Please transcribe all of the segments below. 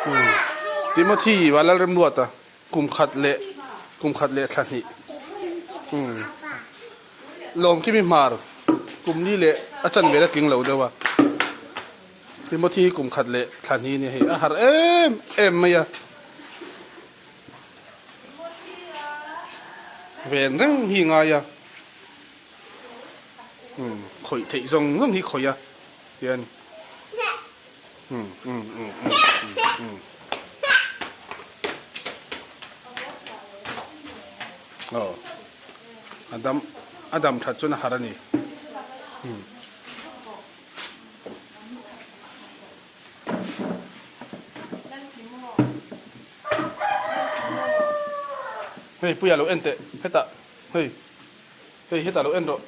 Timothy Vanlalremruata kum khat leh kum khat leh thla hnih Lawmkimi hmar kum ni leh a chanve la tling lo deuh a Timothy hi kum khat leh thla hnih a ni hei a harh em em mai a ven reng hi ngai a khawih theih zawng zawng hi khawih a hian. Aw a dam a dam that chuan a harh a ni. Hei puia lo en teh hetah hei hei hetah lo en rawh.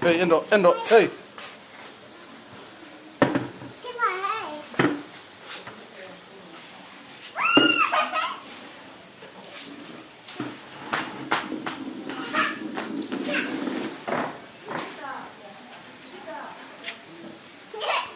Hei en rawh en rawh hei.